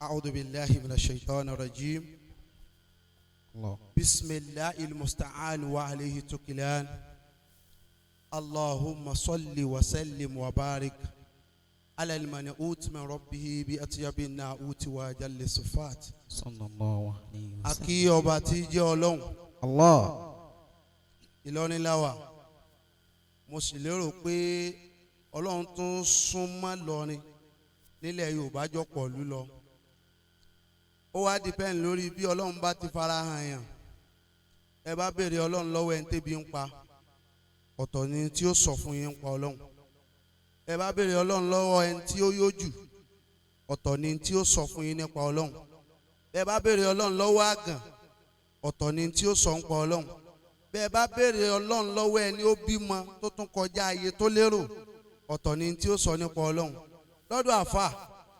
أعوذ بالله من الشيطان الرجيم. الله. بسم الله المستعان وعليه تكلان. اللهم صل وسلم وبارك على المنعوت من ربه بأطيب النعوت وأجل الصفات. صلى الله عليه وسلم. A kí ọba tí jẹ́ Ọlọ́run. الله. Ìlọrin láwà, mo sì lérò pé Ọlọ́run tún súnmọ́ lọrin nílẹ̀ Yorùbá jọ pọ̀ lú lọ. Ó wá depend lórí bí Ọlọ́run bá ti fara hàn yàn. Ẹ bá béèrè Ọlọ́run lọ́wọ́ ẹni tébi ń pa, ọ̀tọ̀ ni tí ó sọ fún yín ń pa Ọlọ́run. Ẹ bá béèrè Ọlọ́run lọ́wọ́ ẹni tí ó yó jù, ọ̀tọ̀ ni tí ó sọ fún yín nípa Ọlọ́run. Ẹ bá béèrè Ọlọ́run lọ́wọ́ àgàn, ọ̀tọ̀ ni tí ó sọ ń pa Ọlọ́run. Bẹ́ẹ̀ bá béèrè Ọlọ́run lọ́wọ́ ẹni ó bímọ tó tún kọjá ayé tó lérò, ọ̀tọ̀ ni tí ó sọ nípa Ọlọ́run. Lọ́dọ̀ àfà,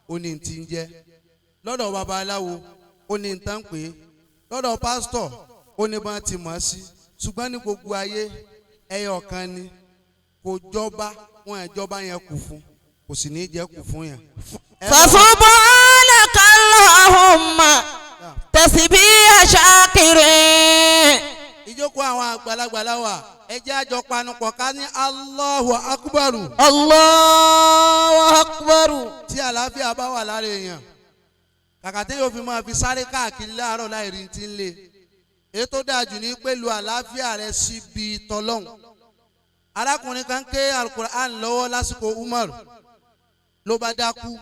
ó ní ti ń jẹ́. Lọ́dọ̀ babaláwo, ó ní tán pé. Lọ́dọ̀ pásítọ̀, ó ní bá ti mọ̀ sí. Ṣùgbọ́n ní gbogbo ayé, ẹyọ kan ni kò jọba wọn, ìjọba yẹn kù fún, kò sì ní jẹ́ kù fún yẹn. فسبحانك اللهم تسبيح شاكرين. Ìjókòó àwọn àgbàlagbà láwà. Ẹ jẹ́ àjọ panupọ̀ ká ní Allahu Akbaru. الله أكبر. Tí àlàáfíà bá wà lára èèyàn, kàkà tí yóò fi máa fi sáré káàkiri láàárọ̀ láì rí ti ń lé, èyí tó dáa jù ní pẹ̀lú àlàáfíà rẹ síbi tọlọ́hun. Arákùnrin kan ké Alukur'an lọ́wọ́ lásìkò Umar, ló bá dákú.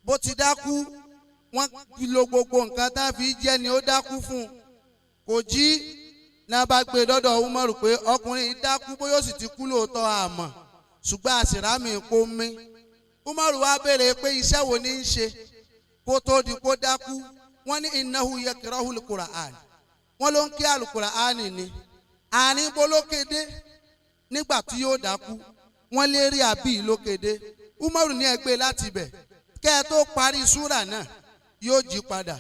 Bó ti dákú, wọ́n lo gbogbo nǹkan tá a fi jẹ́ ni ó dákú fún un, kò jí. Náà bá gbé dọ́dọ̀ Umar pé ọkùnrin yìí dákú, bóyá ó sì ti kú lóòótọ́ àmọ́, ṣùgbọ́n àṣìrámì kò mí. Umaru wá béèrè pé iṣẹ́ wo ni ń ṣe kó tó di kó dákú. Wọ́n ní إنه يقرأ القرآن. Wọ́n ló ń kí alukur'an ni. Àárín bolókéde nígbà tí yóò dákú? Wọ́n lè rí àbí lókéde. Umaru ní ẹgbẹ́ láti bẹ̀, kẹ́ ẹ tó parí súrà náà, yóò jí padà.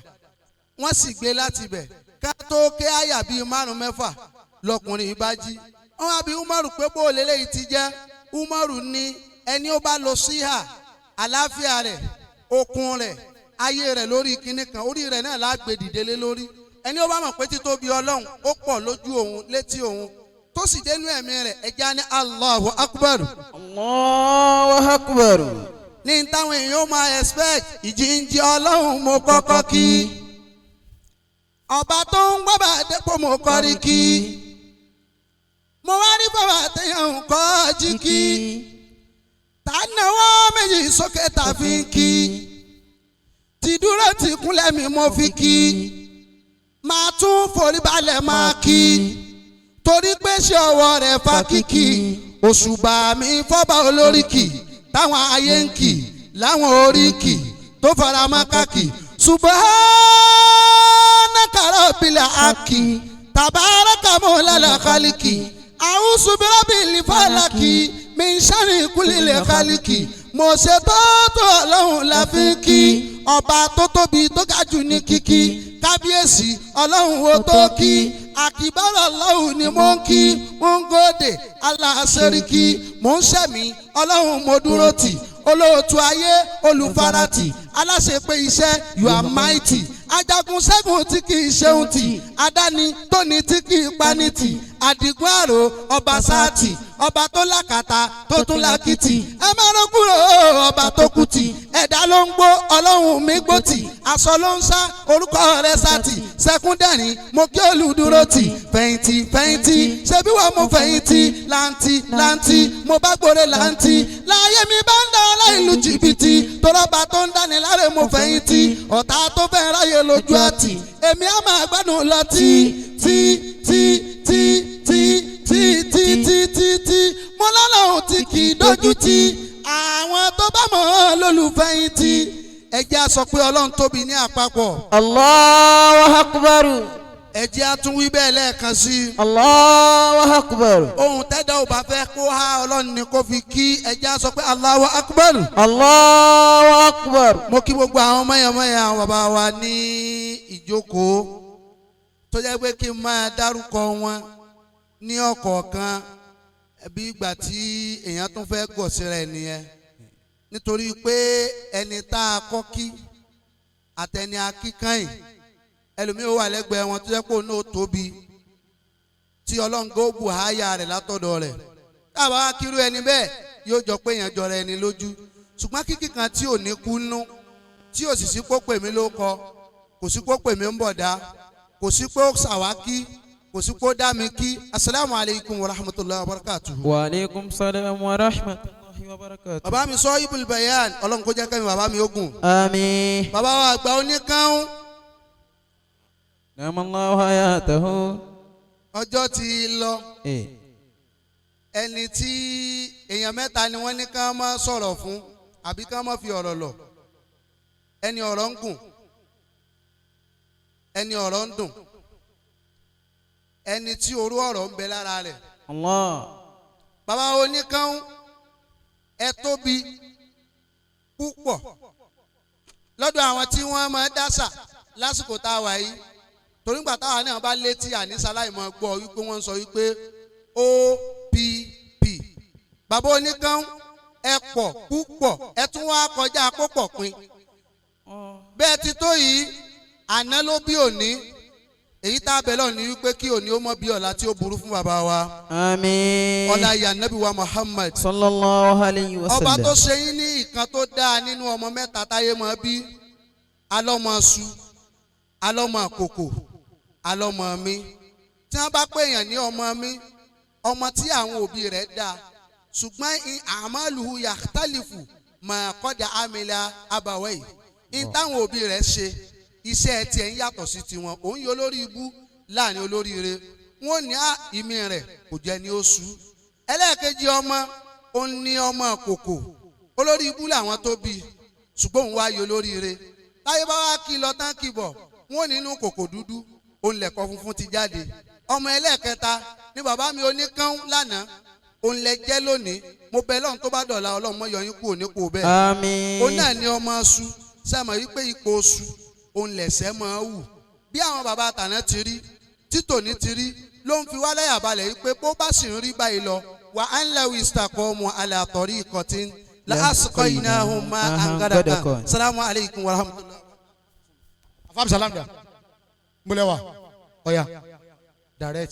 Wọ́n sì gbé láti bẹ̀, ká tó ké àyà bíi márùn mẹ́fà, lọkùnrin yìí bá jí. Wọ́n wá bí Umaru pé bó lélẹ́yìí ti jẹ́. Umaru ní ẹni ó bá lọ síhà àlàáfíà rẹ̀, okun rẹ̀, ayé rẹ̀ lórí kinní kan, orí rẹ̀ náà lágbè dìde lé lórí. Ẹni ó bá mọ̀ pé títóbi Ọlọ́run ó pọ̀ lójú òun, létí òun, tó sì dénú ẹ̀mí rẹ̀, ẹja ní Allahu Akbar. الله أكبر. Ní táwọn èèyàn ó máa expect, ìjíǹjí Ọlọ́run mo kọ́kọ́ kí. Ọba tó ń gbọ́ bá dépò, mo kọ́rí kí. Mo wá rí bàbá téèyàn ń kọ́ jí kí. Tá náwó méjì sókè tàfi kí. Ti dúró ti kúnlẹ̀ mi mo fi kí. Máa tún forí balẹ̀ máa kí. Torí pé ṣé ọwọ́ rẹ̀ fa kíkì. Òṣùbà mi fọ́ba olóríkì. Táwọn ayé ń kì, láwọn oríkì tó fara mọ́ káàkì. سبحانك رب الحق. تبارك مولى الخلق. أعوذ برب الفلق. من شر كل خلق. Mo ṣe tó tó Ọlọ́run la fi kí. Ọba tó tóbi tó ga jù ní kíkí. Kábíyèsí Ọlọ́run wo tó kí. Àkìbárò Ọlọ́run ni mo ń kí. Mo ń gòdè aláṣẹ́ríkí. Mo ń ṣẹ̀mí Ọlọ́run, mo dúró tì. Olóòtú ayé, olùfaratì, aláṣepé iṣẹ́, you are mighty. Ajagun ṣẹ́gun tí kì í ṣeun tì. Adáni tóní tí kì í pani tì. Àdìgún àrò ọba sáàtì. Ọba tó lákàtà tó tún lákìtì. Ẹ má rán kúrò ọba tó kú tì. Ẹ̀dá ló ń gbó, Ọlọ́run mi gbó tì. Aṣọ ló ń sá, orúkọ rẹ̀ sátì. Sẹ́kúndẹ̀rín mo kí olùdúró tì. Fẹ̀yìntì fẹ̀yìntì, ṣebí wọ́n mo fẹ̀yìntì. Láǹtì láǹtì, mo bá gbòòrè láǹtì. Láyé mi bá ń dá aláìlú jìbìtì. Tọ́lọ́ba tó ń dáni láre mo fẹ̀yìntì. Ọ̀tá tó fẹ́ ráyè lójú àtì. Èmi á máa gbádùn lọ tí tí tí tí tí tí tí tí tí tí. Mo lọ́lọ́run tí kì í dójú tì. Àwọn tó bá mọ̀ ọ́ lólùfẹ̀yìntì. Ẹ jẹ́ á sọ pé Ọlọ́run tóbi ní àpapọ̀. الله أكبر. Ẹ jẹ́ á tún wí bẹ́ẹ̀ lẹ́ẹ̀kan sí i. الله أكبر. Ohun tẹ́dá ò bá fẹ́ kó há, Ọlọ́run ni kó fi kí. Ẹ jẹ́ á sọ pé Allahu Akbar. الله أكبر. Mo kí gbogbo àwọn mọ̀yànmọ́yà, àwọn bàbá wa ní ìjókòó, tó jẹ́ pé kí n máa dárúkọ wọn ní ọ̀kọ̀ọ̀kan bí ìgbà tí èèyàn tún fẹ́ gọ̀ síra ẹ̀ nìyẹn, nítorí pé ẹni tá a kọ́ kí Àtẹni akíkányìn ẹlòmíì ó wà lẹ́gbẹ̀ẹ́ wọn tó jẹ́ pé òun náà tóbi tí Ọlọ́run kó bù háyà rẹ̀ látọ̀dọ̀ rẹ̀. Táwa wá kírú ẹni bẹ́ẹ̀, yóò jọ pé èèyàn jọra ẹni lójú. Ṣùgbọ́n kíkì kan tí ò ní kú nú, tí ò sì sí pé ó pè mí ló kọ, kò sí pé ó pè mí ń bọ̀dá, kò sí pé ó ṣàwákí, kò sí pé ó dá mi kí. Asalaamu alaykum wa rahmatulahi wa barakatuhu. Wa aleykum salaam wa rahmatulahi wa barakatuh. Bàbá mi sọ ibùl bayan, Ọlọ́run kó jẹ́ kẹ́mi bàbá mi ogun. Àmín. Bàbá wa àgbà oníkàún. Namallahu hayatahu. Ọjọ́ ti lọ. Eh. Ẹni tí èèyàn mẹ́ta ni wọ́n ní ká má sọ̀rọ̀ fún àbí ká má fi ọ̀rọ̀ lọ̀: ẹni ọ̀rọ̀ ń gùn, ẹni ọ̀rọ̀ ń dùn, ẹni tí orú ọ̀rọ̀ ń bẹ lára rẹ̀. Allah. Bàbá oníkàún, ẹ tóbi púpọ̀ lọ́dọ̀ àwọn tí wọ́n máa dásà lásìkò tá a wà yìí, torí gbà táwa náà bá létí àníṣe aláìmọ̀ gbọ́ wípé wọ́n ń sọ wípé OPP. Bàbá oníkàún, ẹ pọ̀ púpọ̀, ẹ tún wá kọjá púpọ̀ pin. Bẹ́ẹ̀ ti tó yìí, àná ló bí òní. Èyí tá a bẹ̀ lọ́ọ̀ ni wípé kí òní ó mọ̀ bí ọ̀la tí ó burú fún bàbá wa. Àmín. Ọlá ìyá Nábì wa Muhammad. Sallallahu alayhi wa Ọba sallam. tó ṣe yín ní ìkan tó dáa nínú ọmọ mẹ́ta táyé mọ́ bí: alọ́mọ su, alọ́mọ kòkò, alọ́mọ mi. Tí wọ́n bá pè èèyàn ní ọmọ mi, ọmọ tí àwọn òbí rẹ̀ dáa, ṣùgbọ́n àmàlùhù yàtàlìfù mà kọ́jà àmìlà abàwẹ̀ yìí ní táwọn òbí rẹ̀ ṣe, iṣẹ́ tiẹ̀ ń yàtọ̀ sí tiwọn. Òun yóò lórí ibú láàrin olóríire, wọn ò ní à ìmí rẹ̀ kò jẹ́ ní oṣù. Ẹlẹ́ẹ̀kejì ọmọ, òun ní ọmọ kòkò. Olórí ibú làwọn tó bí, ṣùgbọ́n òun wá yọ olóríire. Táyé bá wá kí lọ tán kí bọ̀, wọn ò nínú kòkò dúdú òun lẹ̀kọ́ funfun ti jáde. Ọmọ ẹlẹ́ẹ̀kẹta ní bàbá mi oníkán lánàá, òun lẹ jẹ́ lónìí. Mo bẹ lọ́run, tó bá dọ̀la, Ọlọ́run mọ́ yọ yín kúrò nípò bẹ́ẹ̀. Àmín. Òun náà ní ọmọ ṣu sẹ́mọ̀ wípé ipò oṣù òun lẹ̀sẹ̀ máa wù. Bí àwọn bàbá tàná ti rí, títòní ti rí, ló ń fi wá láyà balẹ̀ wípé bó bá sì ń rí báyìí lọ, wà á ń lẹ́wọ̀ ìsìtàkọ́ ọmọ alẹ́ àtọ̀rí ìkọ̀tí lásìkò iná ọ̀hún máa ń gàdàkà. Salamu alaykum wa rahmatulah. Afam salam da múlẹ̀ wa ọ̀ya direct.